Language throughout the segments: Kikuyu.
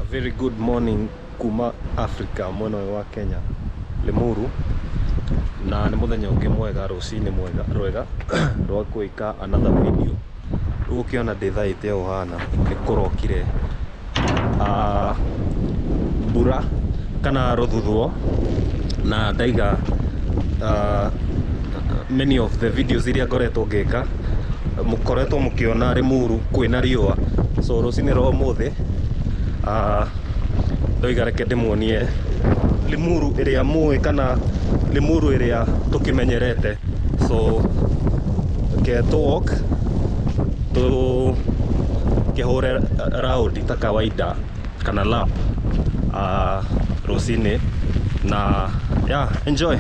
Very good morning kuma Africa mwena ũyũ wa Kenya, Limuru. Na nĩ mũthenya ũngĩ mwega, rũcinĩ mwega rwega rwa gwĩka another video. Rĩu ũkĩona ndĩthaĩte ũũ hana nĩ kũrokire mbura kana rũthuthuo, na ndaiga many of the videos iria ngoretwo ngĩka mũkoretwo mũkĩona Limuru kwĩna riũa. So rũcinĩ rwa ũmũthĩ ndoiga reke ndĩmuonie Limuru ĩrĩa mũĩ kana Limuru ĩrĩa tũkĩmenyerete. So reke tũ walk tũkĩhũre raundi ta kawaida kana lap rũcinĩ na yeah, enjoy.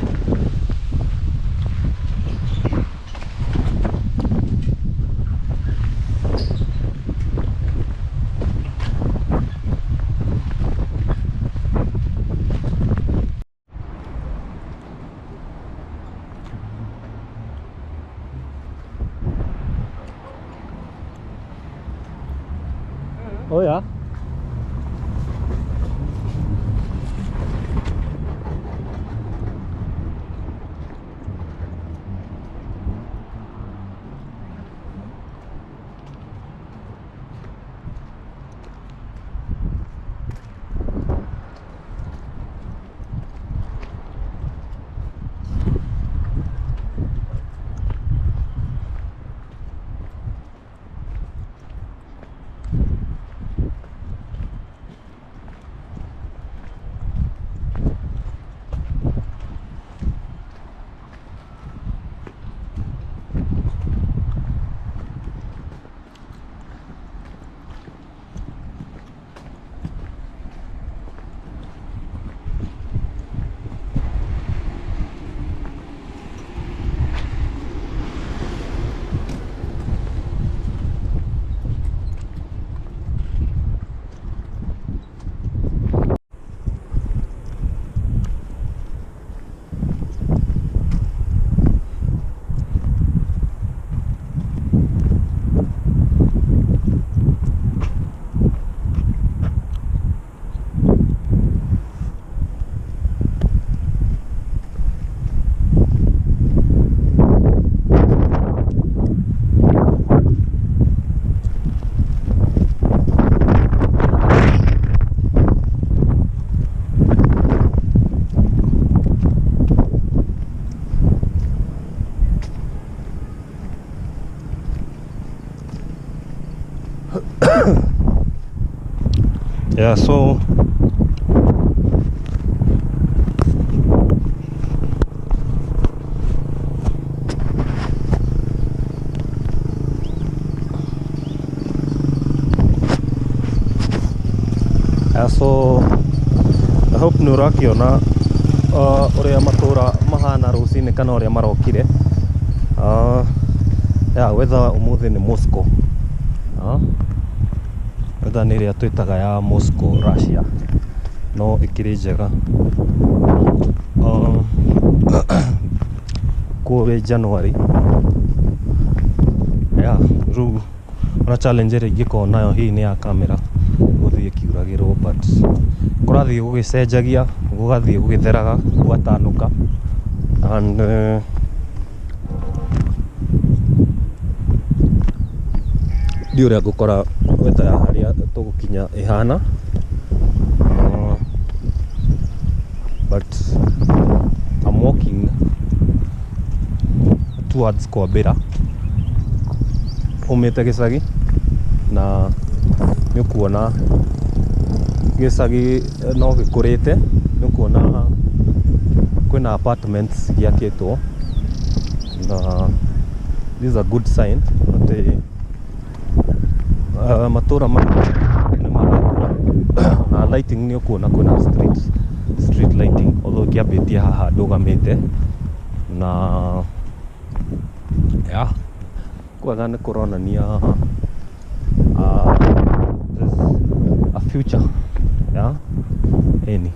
Oh yeah. Yeah, so yeah, so I hope nĩ ũrakĩona ũrĩa matũra mahana rũcinĩ kana ũrĩa marokire. Yeah, weather ũmũthĩ nĩ Moscow. Weather nĩ ĩrĩa twĩtaga ya Moscow, Russia, no ĩkĩrĩ njega. Kũrĩ January. Yeah, rĩu ona challenge ĩrĩa ingĩkorwo nayo hihi nĩ ya camera gũthiĩ ĩkiuragĩrwo, but kũrathiĩ gũgĩcenjagia, gũgathiĩ gũgĩtheraga, gũgatanũka and ndiũĩ ũrĩa ngũkora weather ya harĩa tũgũkinya ĩhana, but I'm walking towards Kwambĩra umĩte gĩcagi, na nĩ ũkuona gĩcagi no gĩkũrĩte, nĩ ũkuona kwĩna apartments ciakĩtwo, na this is a good sign atĩ matũra maya nĩ marakũra, na lighting nĩ ũkuona kwĩna street lighting, although ĩkĩambĩtie haha ndũgamĩte, na yeah, kwega nĩ kũronania there's a future, yeah, ĩni,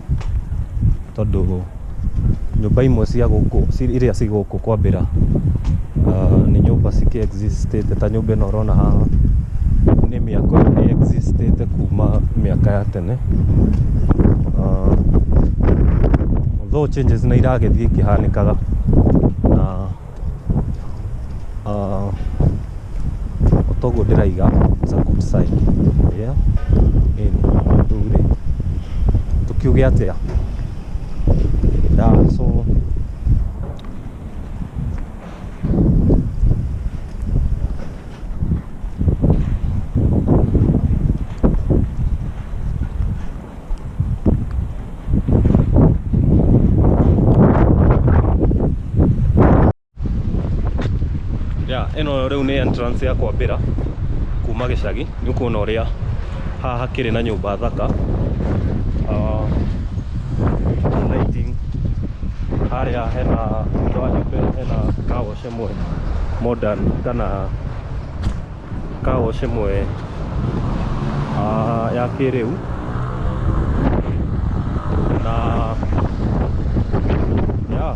tondũ nyũmba imwe cia gũkũ iria ci gũkũ Kwambĩra nĩ nyũmba cikĩ exist ĩte, ta nyũmba ĩno ũrona haha nĩ mĩako ĩ exist ĩte kuma mĩaka mĩaka ya tene. Although changes nĩ iragĩthiĩ ikĩhanĩkaga na toguo ndĩraiga, it's a good sign. Yeah, ĩni rĩu rĩ tũkiuge atĩa? Yeah, so yeah, ĩno rĩu nĩ entrance ya kwambĩra kuma gĩcagi. Nĩ ũkuona ũrĩa haha hakĩrĩ na nyũmba thaka, lighting harĩa hena thutha wa nyũmba ĩno hena car wash ĩmwe modern kana car wash ĩmwe ya kĩrĩu na yeah,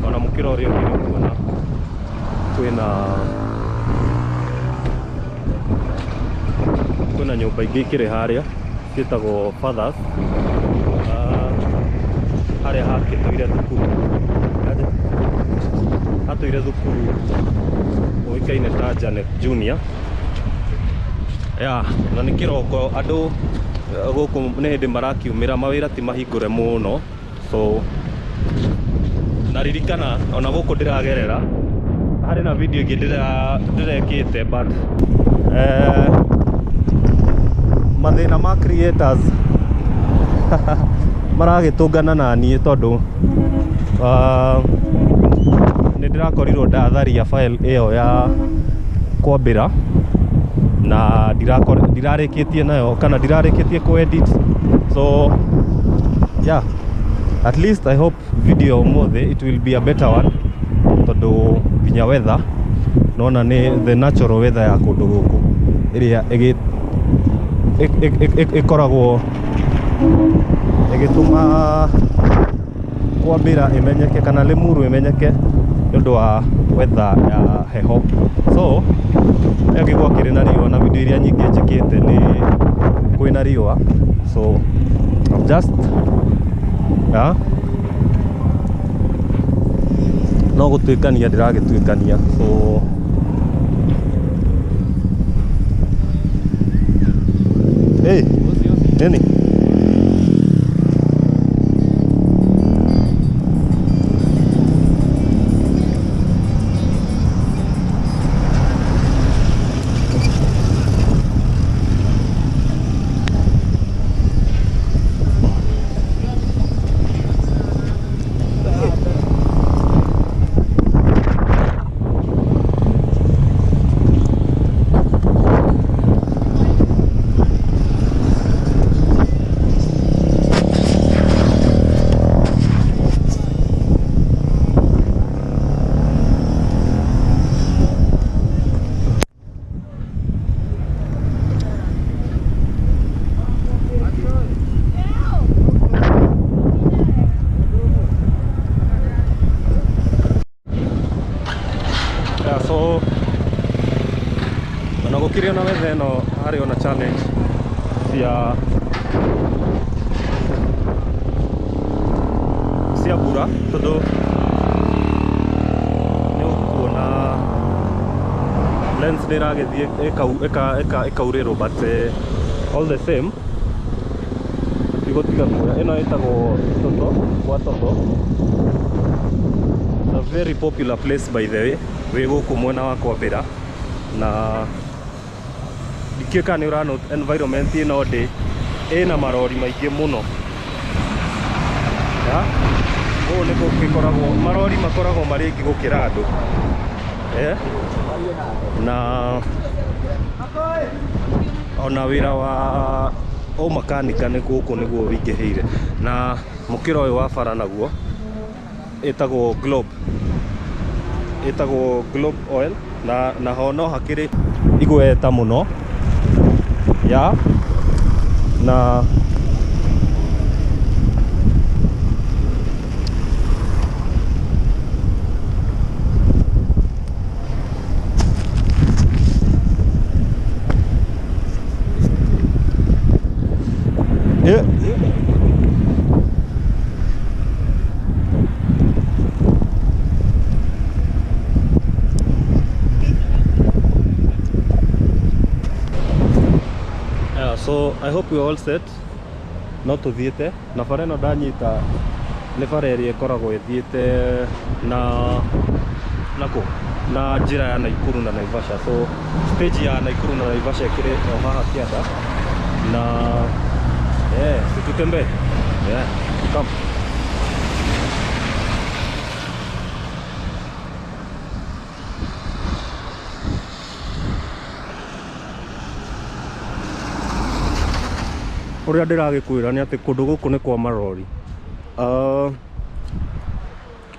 ona mũkĩra ũrĩa ũngĩ nĩ ũkuona kwĩna nyũmba ingĩ ikĩrĩ harĩa ciĩtagwo Fathers, harĩa hakĩtũire thukuru, hatũire thukuru ũĩkaine ta Janet Junior. Yeah, na nĩ kĩroko andũ gũkũ nĩ hĩndĩ marakiumĩra, mawĩra ti mahingũre mũno, so na ririkana ona gũkũ ndĩragerera harĩ na video ĩngĩ ndĩrekĩte, but mathĩna ma creators maragĩtũngana na niĩ tondũ nĩ ndĩrakorirwo ndatharia file ĩyo ya kwambĩra na ndirarĩkĩtie nayo kana ndirarĩkĩtie kũ edit. So yeah, at least I hope video ũmũthĩ it will be a better one, tondũ nginya weather nona nĩ the natural weather ya kũndũ gũkũ ĩrĩa ĩkoragwo ĩgĩtũma kwambĩra ĩmenyeke kana Limuru ĩmenyeke nĩ ũndũ wa weather ya heho. So ĩngĩ gwakĩrĩ na riũa na video iria nyingĩ njĩkĩte nĩ kwĩna riũa, so I'm just yeah, no gũtuĩkania ndĩragĩtuĩkania. So hey, nini? Yeah, so ona gũkĩrĩ ona weather ĩno harĩ ona challenge cia mbura, tondũ nĩ ũkuona lens nĩ ĩragĩthiĩ ĩkaurĩrwo, but all the same tũtigũtiga kuoya. Ĩno ĩtagwo Toto gwa Toto. It's a very popular place, by the way, wĩ gũkũ mwena wa kwambĩra, na ndikĩũĩ kana nĩ ũra note environment ĩno ndĩ ĩna marori maingĩ mũno. Yeah? Gũkũ nĩ gũgĩkoragwo marori makoragwo marĩ aingĩ gũkĩra andũ, na ona wĩra wa ũmakanika nĩ gũkũ nĩguo wĩingĩhĩire. Na mũkĩra ũyũ wa bara naguo ĩtagwo Globe, ĩtagwo Globe Oil, na naho no hakĩrĩ igweta mũno ya na Yeah. Yeah, so I hope we are all set. No tuthiĩte na bara ĩno ndanyita nĩ bara ĩrĩa ĩkoragwo ĩthiĩte na nakũ na njĩra ya Nakuru na Naivasha. So stage ya Nakuru na Naivasha ĩkĩrĩ o haha kĩanda na yeah, si tutembee. Yeah, come. Ũrĩa ndĩragĩkwĩra nĩ atĩ kũndũ gũkũ nĩ kwa marori.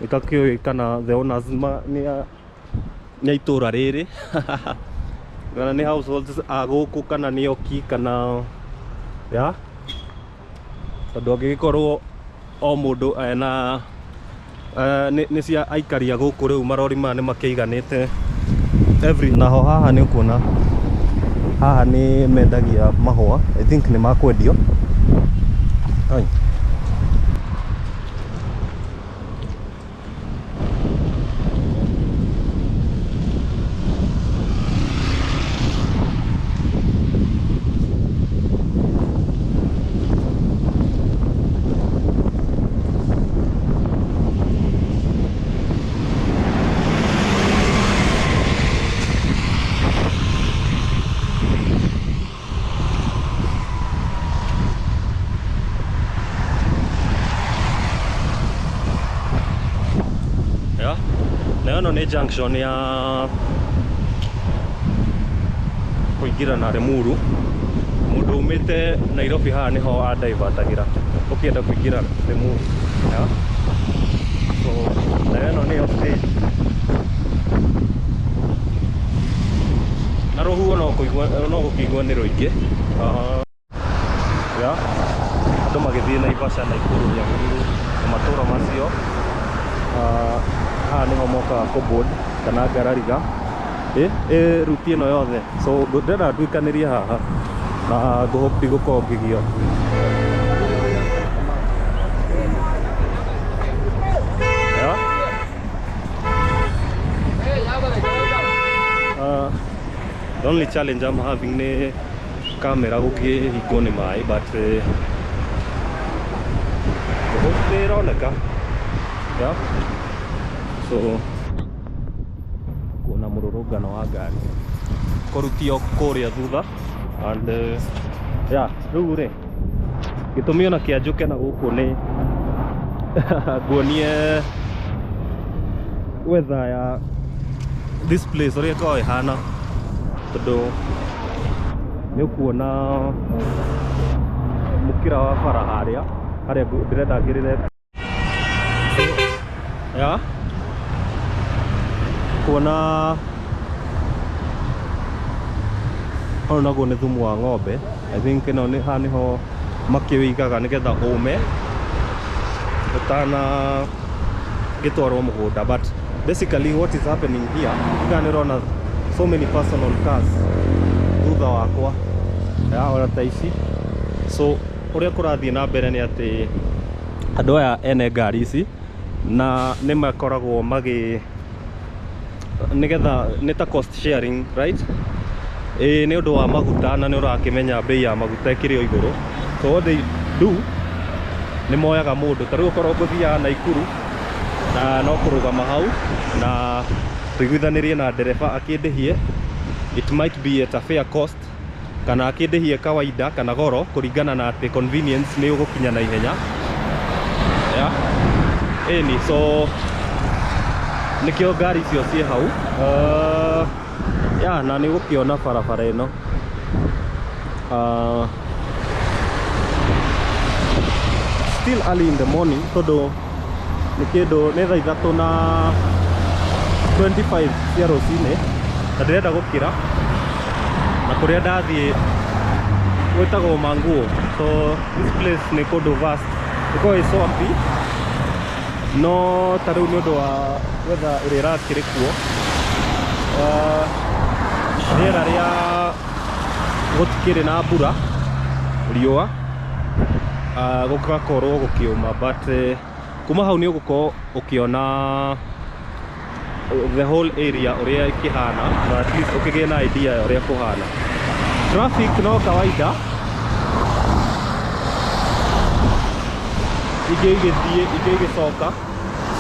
Itakĩũĩ kana the owners ma, nĩ a nĩ a itũra rĩrĩ kana nĩ households a gũkũ kana nĩ oki kana ya tondũ angĩgĩkorwo o mũndũ ena nĩ cia aikari a gũkũ rĩu marori maya nĩ makĩiganĩte every. Naho haha nĩ ũkuona haha nĩ mendagia mahũa. I think nĩ makwendio. Ai. Yeah. Na ĩno nĩ junction ya kũingĩra na Limuru. Mũndũ umĩte Nairobi haha nĩho andaivatagĩra ũkĩenda kũingĩra Limuru. Yeah. So na ĩno nĩyo stage. Na rũhuho no kũigua no gũkĩigua nĩ rũingĩ. Yeah. Andũ magĩthiĩ Naivasha, Nakuru, Nyahururu na matũra macio. Haha nĩho mokaga kũboard kana ngarariga ĩ route ĩno yothe. So ndĩrenda nduĩkanĩrie haha na ngũhope ndigũkorwo ngĩgio. Yeah. The only challenge I'm having nĩ kamera gũkĩhingwo nĩ maĩ, but hope nĩ ĩroneka. Yeah. So kuona mũrũrũngano wa ngari kũrutio kũrĩa thutha and yeah, rĩu rĩ gĩtũmi ona kĩa njũke na gũkũ nĩ nguonie weather ya this place ũrĩa ĩkoragwo ĩhana, tondũ nĩ ũkuona mũkĩra wa bara harĩa harĩa ndĩrenda ngĩrĩre. Yeah, kuona ũyũ naguo nĩ thumu wa ng'ombe. I think ĩno nĩ haha nĩho makĩũigaga nĩgetha ũme ũtana gĩtwarwo mũgũnda. But basically what is happening here, iga nĩ ũrona so many personal cars thutha wakwa ya ona ta ici. So ũrĩa kũrathiĩ na mbere nĩ atĩ andũ aya ene ngari ici na nĩ makoragwo magĩ nĩgetha nĩ ta cost sharing, right? Ĩĩ, nĩ ũndũ wa maguta, na nĩ ũrakĩmenya bei ya maguta ĩkĩrĩ o igũrũ. So what they do, nĩ moyaga mũndũ ta rĩu okorwo ngũthiaga Nakuru na no kũrũgama hau na tũiguithanĩrie na ndereba akĩndĩhie, it might be at a fair cost kana akĩndĩhie kawaida kana goro kũringana na atĩ convenience nĩ ũgũkinya na ihenya. Yeah. Ĩni, so nĩkĩo ngari icio ciĩ hau. Ya, na nĩ ũgũkĩona barabara ĩno. Still early in the morning, tondũ nĩ kĩndũ nĩ thaa 3:25 cia rũcinĩ na ndĩrenda gũkĩra na kũrĩa ndathiĩ gwĩtagwo Manguo. So this place nĩ kũndũ vast, ĩkoragwo ĩ swampy, no ta rĩu nĩ ũndũ wa weather ĩrĩa ĩrakĩrĩ kuo, rĩera rĩa gũtikĩrĩ na mbura, riũa. Gũgakorwo gũkĩũma, but kuma hau nĩ ũgũkorwo ũkĩona the whole area ũrĩa ĩkĩhana, na at least ũkĩgĩe na idea ya ũrĩa kũhana. Traffic no kawaida, ingĩ igĩthiĩ, ingĩ igĩcoka.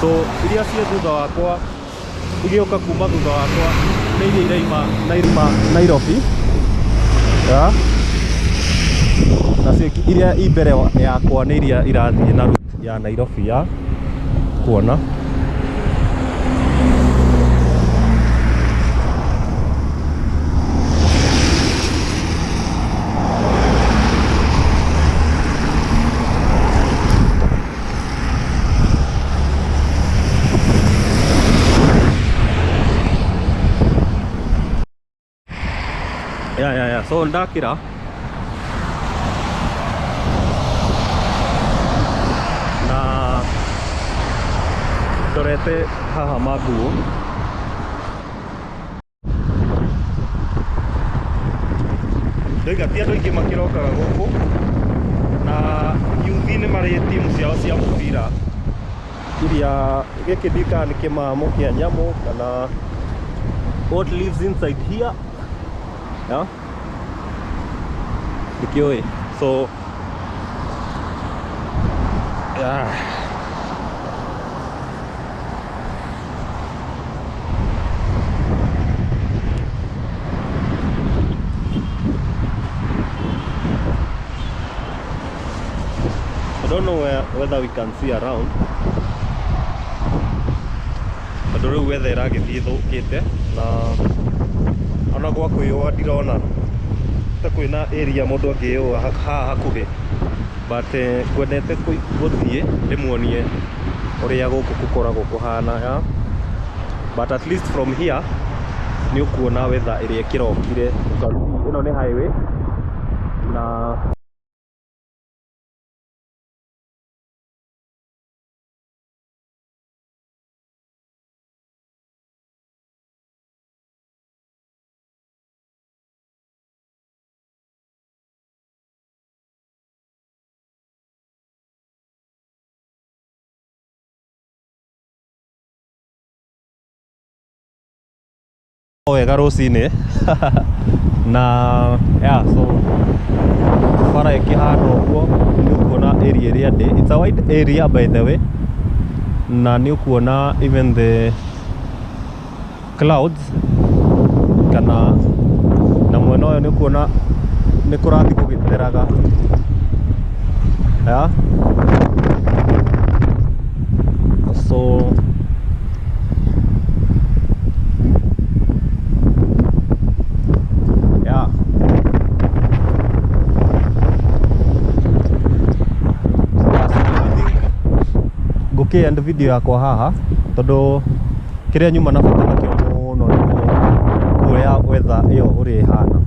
So iria ciĩ thutha wakwa, igĩũka kuma thutha wakwa, nĩ iria iraima Nairobi, yeah. Nacio iria i mbere yakwa nĩ iria irathiĩ na route ya Nairobi ya kuona. Yeah. So ndakĩra na ndorete haha Maguo. Ndoiga ti andũ aingĩ makĩrokaga gũkũ, na yuthi nĩ marĩ timu ciao cia mũbira iria gĩkĩ ndikaga nĩ kĩmamo kĩa nyamũ kana what lives inside here, yeah? Ndikĩũĩ. So yeah. I don't know whether we can see around, tondũ rĩu weather ĩragĩthiĩ ĩthũkĩte, na ona gwa kwĩyũa ndirona ta kwĩna area mũndũ angĩyũa haha hakuhĩ, but ngwendete gũthiĩ ndĩmuonie ũrĩa gũkũ gũkoragwo kũhana, yeah? But at least from here nĩ ũkuona weather ĩrĩa ĩkĩrokire. You can see ĩno nĩ highway na wega rũcinĩ na yeah, so bara ĩkĩhana ũguo. Nĩ ũkuona area ĩrĩa ndĩ, it's a wide area by the way, na nĩ ũkuona even the clouds kana na mwena ũyũ nĩ ũkuona nĩ kũrathiĩ gũgĩtheraga, yeah? So yeah. Yeah, so I think ngũkĩ end video yakwa haha, tondũ kĩrĩa nyuma na bata nakĩo mũno nĩ kuoya weather ĩyo ũrĩa ĩhana,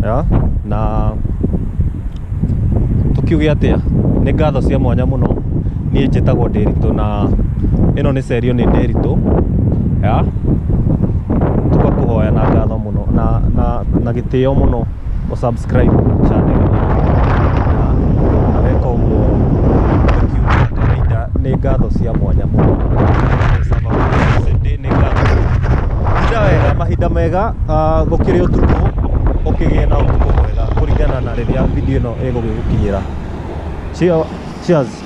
yeah? Na tũkiuge atĩa, nĩ ngatho cia mwanya mũno. Niĩ njĩtagwo Ndĩritũ, na ĩno nĩ Cerio nĩ Ndĩritũ, yeah? Tũgakũhoya na ngatho mũno na gĩtĩo mũno ũ subscribe channel ĩno, na weka ũguo tũkiuga kawaida nĩ ngatho cia mwanya mũno. Nĩ ngatho. Hinda wega, mahinda mega, gũkĩrĩ ũtukũ, ũkĩgĩe na ũtukũ mwega kũringana na rĩrĩa video ĩno ĩgũgĩgũkinyĩra. Cheers.